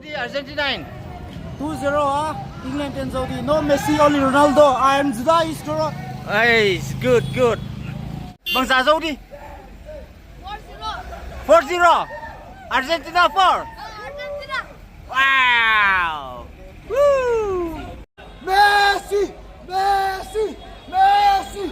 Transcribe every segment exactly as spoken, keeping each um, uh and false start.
Argentina in. Two zero ah, England ten zou di. No Messi, only Ronaldo. I am Judah Iscariot. Hey, good, good. Bangzah zou di? Four zero. Argentina four. Wow. Woo. Messi! Messi! Messi!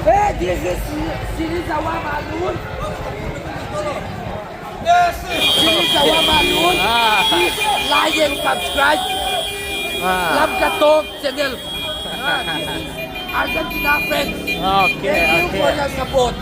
Hey, this is Sirizawa Balloon. Sirizawa Balloon. Ah. Please like and subscribe. Ah. Lam Ka Tawk channel. Ah, this is Argentina fans. Okay, okay. Thank you for your support.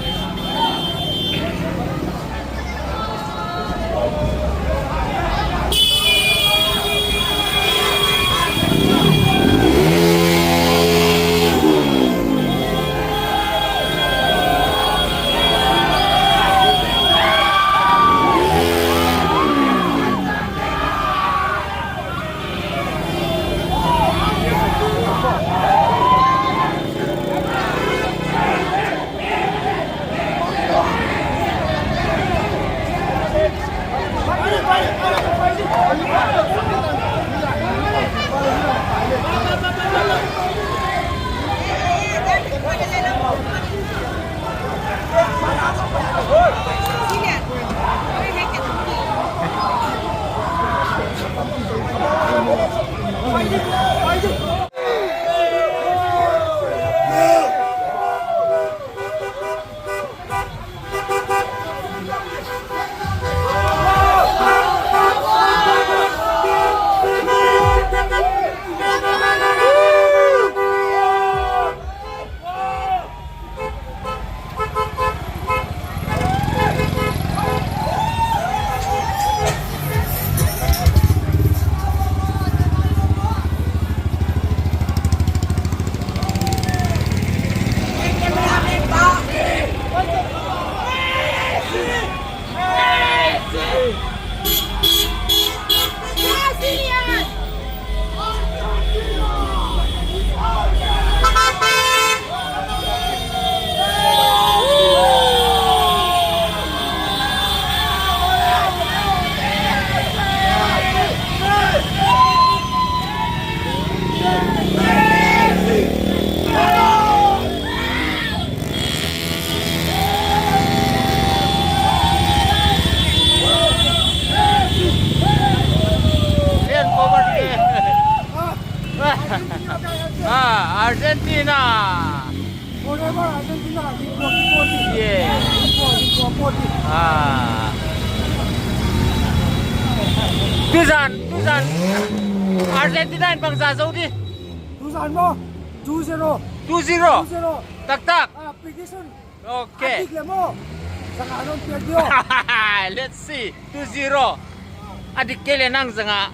Ah, Argentina. Forever Argentina, hip hop, hip hop. Yeah. Hip hop, hip hop, hip hop. Ah. Tuzan, tuzan. Argentina in bangzah zou di? Tuzan maw? Two zero. Two zero. Two zero. Tak tak. Ah, prediction. Okay. A dik leh maw. Zanga non piak di o. Let's see. Two zero. A dik kei leh nang zanga.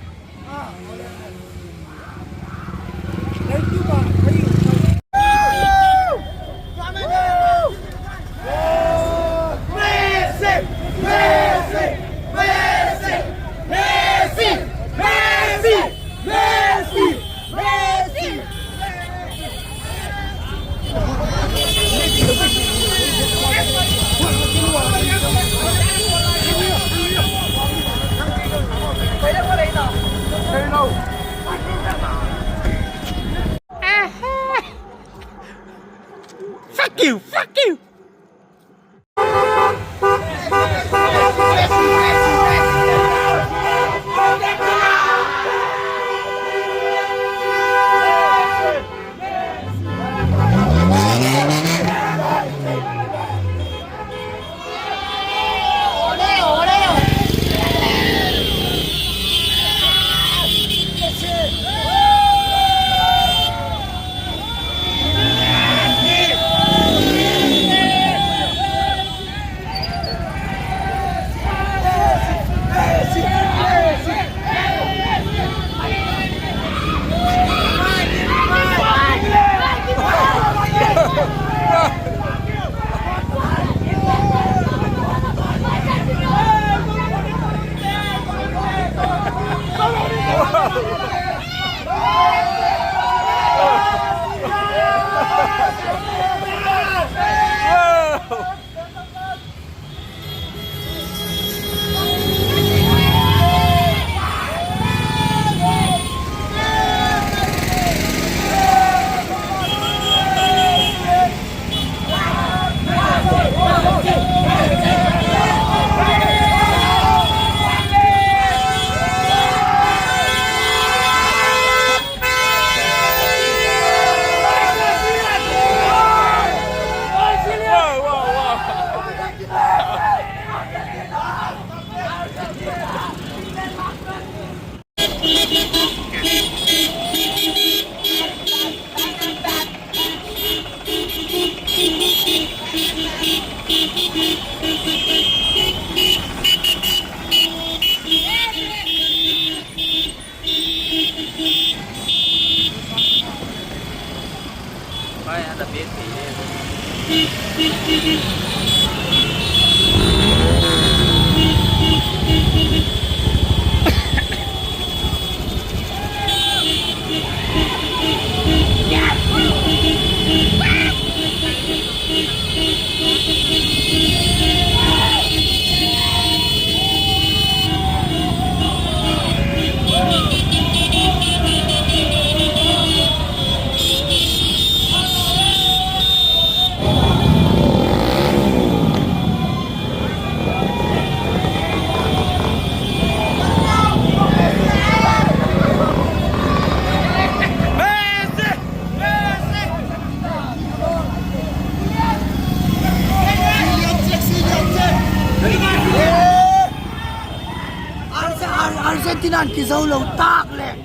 Arge-, Ar-, Argentina in kizou lou tak leh.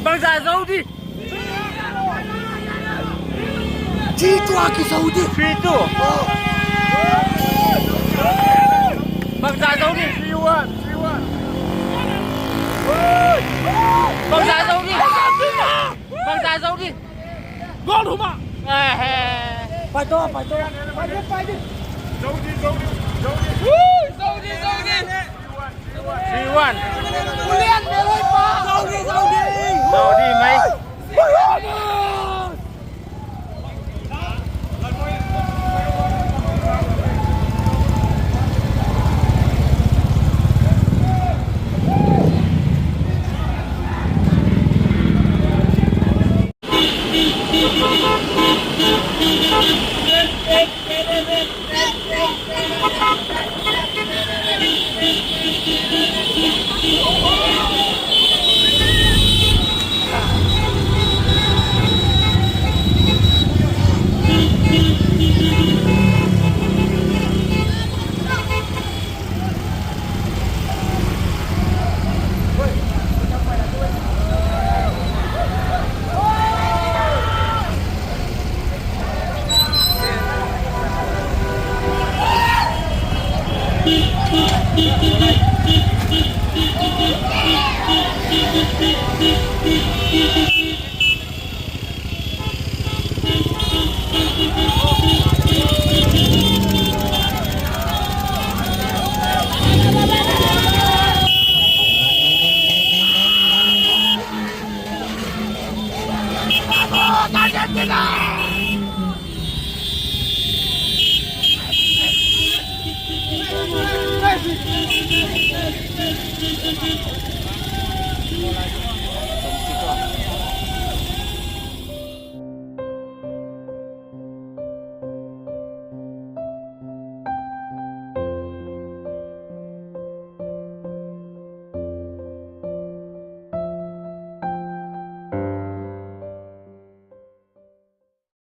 Bangzah zou di. Three two a kizou di. Three two. Oh. Bangzah zou di. Three one, three one. Bangzah zou di. Bangzah zou di. Goal huma. Eh, eh. Pai to, pai to. Pai di, pai di. Zou di, zou di, zou di. Woo, zou di, zou di. Three one. Ulian, meloi pa. Saudi, Saudi. Saudi, mai.